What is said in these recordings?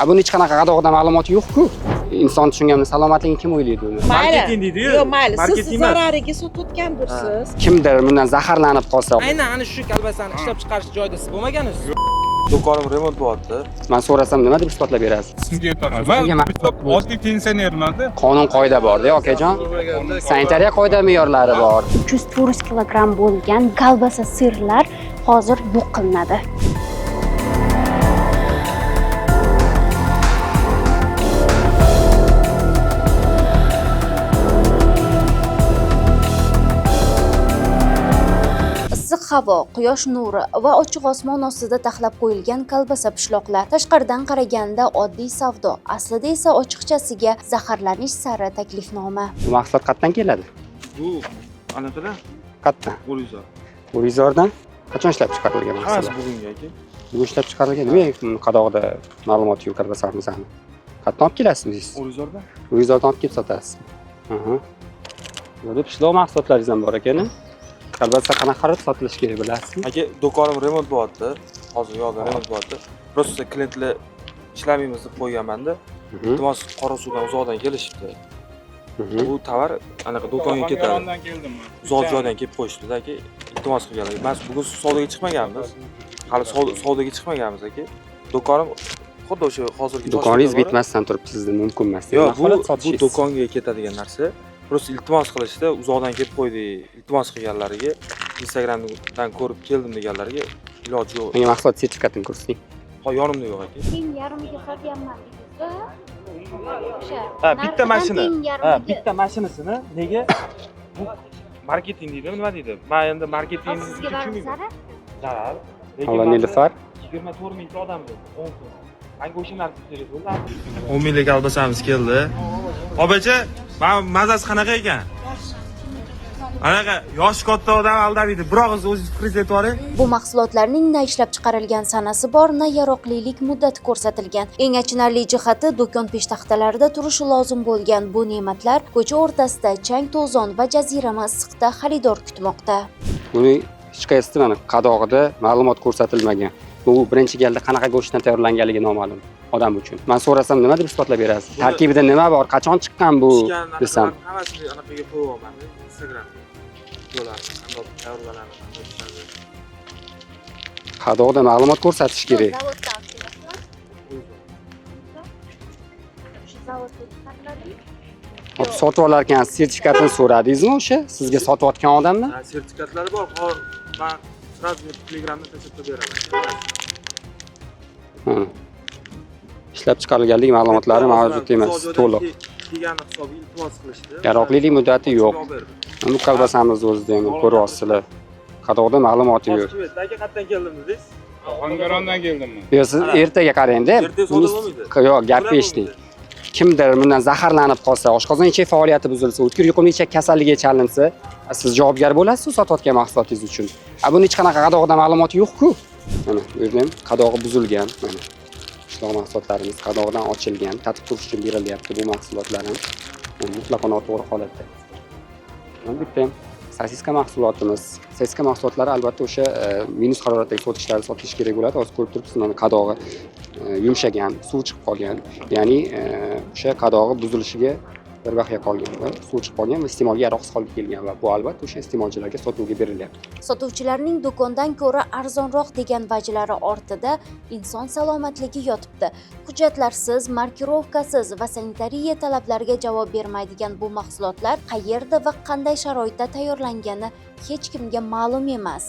Buni hech qanaqa qadog'ida ma'lumoti yo'q-ku. Inson tushunganini salomatligini kim o'ylaydi uni? Mayli. Marketing deydi-yu. Yo'q, mayli. Siz Marketing emas. zarariga sotayotgandirsiz. Kimdir bundan zaharlanib qolsa, Aynan ana shu kolbasani ishlab chiqarish joyida siz bo'lmaganisiz. Do'konim remont bo'lyapti. man so'rasam nima deb isbotlab berasiz? Sizga aytaman. Sizga Man oddiy pensionerman-da. Qonun qoida bor-da, okajon. Sanitariya qoida me'yorlari bor. 300-400 kilogramm bo'lgan kolbasa sirlar hozir yo'q qilinadi. Issiq havo, quyosh nuri va ochiq osmon ostida taxlab qo'yilgan kolbasa pishloqlar tashqaridan qaraganda oddiy savdo, aslida esa ochiqchasiga zaharlanish sari taklifnoma. Bu mahsulot qayerdan keladi? Bu anaqada Qayerdan? O'rizor. O'rizordan qachon ishlab chiqarilgan Hammasi mahsulot? bugungi aka. Bugun ishlab chiqarilgan. Nima buni qadog'ida ma'lumoti yo'q kolbasamizni? Qayerdan olib kelasiz o'zingiz? O'rizorda. O'rizordan olib kelib sotasiz. Aha. Bu pishloq mahsulotlaringiz ham bor ekan. Kolbasa qanaqa qilib sotilishi kerak bilasizmi? Aka, do'konim remont bo'lyapti. Hozir yo'q, remont bo'lyapti. Просто klientlar ishlamaymiz deb qo'yganman-da. Iltimos, Qorasuvdan uzoqdan kelishibdi. Bu tovar anaqa do'konga ketadi. Ohangarondan keldim man. Uzoq joydan kelib qo'yishdi aka. Iltimos qilganlar. Biz bugun savdoga chiqmaganmiz. Hali savdoga chiqmaganmiz aka. Do'konim xuddi o'sha hozirgi Do'koningiz Toshkentda bor. bitmasdan turibdi sizda mumkin emas. Yo'q, Nima holat bu sotishingiz? do'konga ketadigan narsa. Просто iltimos qilishdi, uzoqdan kelib qo'ydik, iltimos qilganlariga, Instagramdan ko'rib keldim deganlariga iloji yo'q. Menga mahsulot sertifikatini ko'rsating. Ho, yonimda yo'q aka. Teng yarmiga sotyapman dedingiz-ku? O'sha. Ha, bitta mashina. Teng Ha, yarmiga. bitta mashinasini nega bu marketing deydimi, nima deydi? Men endi marketing Hozir sizga baribir zarar. Zarar. Lekin Alla manda Nilufar. 24 mingta odam bo'ldi, 10 kun. Menga o'sha narsa kerak bo'ldi. 10 minglik kolbasamiz keldi. Obacha, mazasi qanaqa ekan? Anaqa yoshi katta odam aldamaydi. Bir og'iz o'zingiz fikringizni aytib yuboring. Bu mahsulotlarning na ishlab chiqarilgan sanasi bor, na yaroqlilik muddati ko'rsatilgan. Eng achinarli jihati do'kon peshtaxtalarida turishi lozim bo'lgan bu ne'matlar ko'cha o'rtasida chang-to'zon va jazirama issiqda xaridor kutmoqda. Buni hech qaysisi mana qadog'ida ma'lumot ko'rsatilmagan. Bu birinchi galda qanaqa go'shtdan tayyorlanganligi noma'lum odam uchun. Man so'rasam nima deb isbotlab berasiz? Buni- Tarkibida nima bor? Qachon chiqqan bu Pishgan desam. narsalarni hammasini anaqaga qo'yyapman Instagramga. Videolar qanday tayyorlanadi, qanday pishadi. Qadog'ida ma'lumot ko'rsatish kerak. Zavoddan olib kelasizmi? O'sha zavodda chiqariladimi? Hop, sotib olarkan sertifikatini so'radingizmi o'sha sizga sotayotgan odamdan? Ha, sertifikatlari bor. Hozir men сразу Telegramda tashlab beraman. Ha. Ishlab chiqarilganlik ma'lumotlari mavjud emas to'liq. Kelgani hisobiga iltimos qilishdi. Yaroqlilik muddati yo'q. Olib berdim. Bu kolbasamiz o'zida ham ko'ryapsizlar. Qadog'ida ma'lumoti Hozir yo'q. kim aytdi? Aka, qayerdan keldim dedingiz? Ohangarondan keldim man. Yo'q, siz ertaga qarang-da. Ertaga savdo bo'lmaydi. Yo'q, gapni eshiting. Kimdir bundan zaharlanib qolsa, oshqozon ichak faoliyati buzilsa, o'tkir yuqumli ichak kasalligiga chalinsa, siz javobgar bo'lasiz sotayotgan mahsulotingiz uchun. Buni hech qanaqa qadog'ida ma'lumoti yo'q-ku. Mana bu yerda ham qadog'i buzilgan, mana. Pishloq mahsulotlarimiz qadog'idan ochilgan, tatib ko'rish uchun berilyapti bu mahsulotlar ham. Mutlaqo noto'g'ri holatda. Mana bitta ham sosiska mahsulotimiz. Sosiska mahsulotlari albatta o'sha minus haroratdagi sotishlarda sotilishi kerak bo'ladi. Hozir ko'rib turibsiz, mana qadog'i yumshagan, suv chiqib qolgan. Ya'ni o'sha qadog'i buzilishiga bir vaqtga qolgan va suv chiqib qolgan va iste'molga yaroqsiz holga kelgan va bu albatta o'sha iste'molchilarga sotuvga berilyapti. Sotuvchilarning do'kondan ko'ra arzonroq degan vajlari ortida inson salomatligi yotibdi. Hujjatlarsiz, markirovkasiz va sanitariya talablariga javob bermaydigan bu mahsulotlar qayerda va qanday sharoitda tayyorlangani hech kimga ma'lum emas.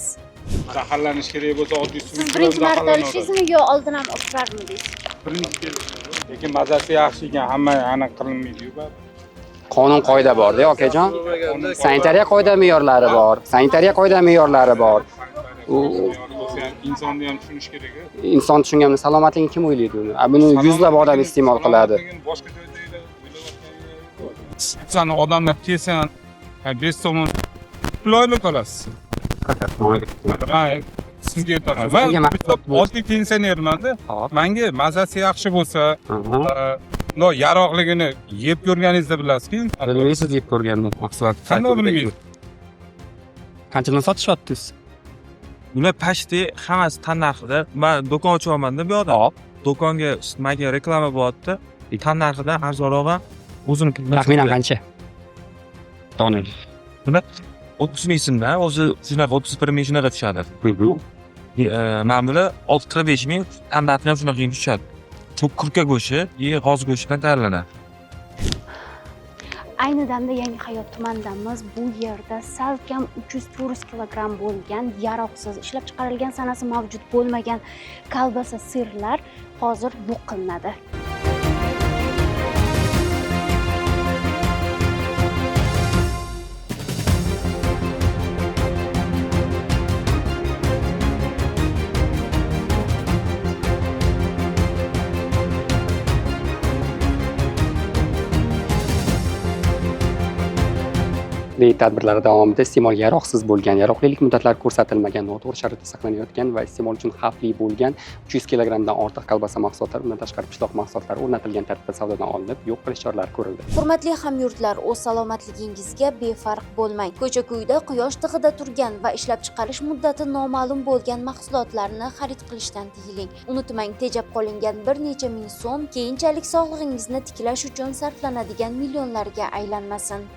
Zaharlanish kerak bo'lsa oddiy suv Siz bilan birinchi marta zaharlanadi. olishingizmi yo oldin ham olib turarmidingiz? Birinchi kelishim. Lekin mazasi yaxshi ekan, hamma aniq qilinmaydi-yu baribir. Qonun qoida bor-da, okajon. Sanitariya qoida me'yorlari bor. Sanitariya qoida me'yorlari bor. Bo'lsa ham insonni ham tushunish kerak. Inson tushunganini salomatligini kim o'ylaydi uni? Buni yuzlab odam iste'mol qiladi. Boshqa joyda o'ylayotgan. Sani odamlar kelsa, 5 so'm pul olib qolasiz. Ha, sizga aytaman. Sizga Man oddiy pensionerman-da. Menga mazasi yaxshi bo'lsa, yaroqligini yeb ko'rganingizda bilasizki. Bilmaysiz yeb ko'rganman mahsulot. Qanday bilmaysiz? Qanchadan sotishyapti? Bular pashti hammasi tannarxida. Men do'kon ochyapman-da bu yoqda. Hop. Do'konga menga reklama bo'lyapti. Tan narxidan arzonroq ham o'zini Taxminan qancha? Dona. Nima? 30 ming so'mdan o'zi shunaqa 31 ming shunaqa tushadi. Mana buni 45 ming tan narxi ham shunaqa tushadi. Bu kurka go'shti, g'oz go'shtidan tayyorlanadi. Ayni damda Yangi Hayot tumanidamiz. Bu yerda salkam 300-400 kilogramm bo'lgan yaroqsiz, ishlab chiqarilgan sanasi mavjud bo'lmagan kolbasa sirlar hozir yo'q qilinadi. Reyd tadbirlari davomida iste'molga yaroqsiz bo'lgan, yaroqlilik muddatlari ko'rsatilmagan, noto'g'ri sharoitda saqlanayotgan va iste'mol uchun xavfli bo'lgan 300 kilogrammdan ortiq kolbasa mahsulotlari, undan tashqari pishloq mahsulotlari o'rnatilgan tartibda savdodan olinib, yo'q qilish choralari ko'rildi. Hurmatli hamyurtlar, o'z salomatligingizga befarq bo'lmang. Ko'cha-ko'yda quyosh tig'ida turgan va ishlab chiqarish muddati noma'lum bo'lgan mahsulotlarni xarid qilishdan tiyiling. Unutmang, tejab qolingan bir necha ming so'm keyinchalik sog'lig'ingizni tiklash uchun sarflanadigan millionlarga aylanmasin.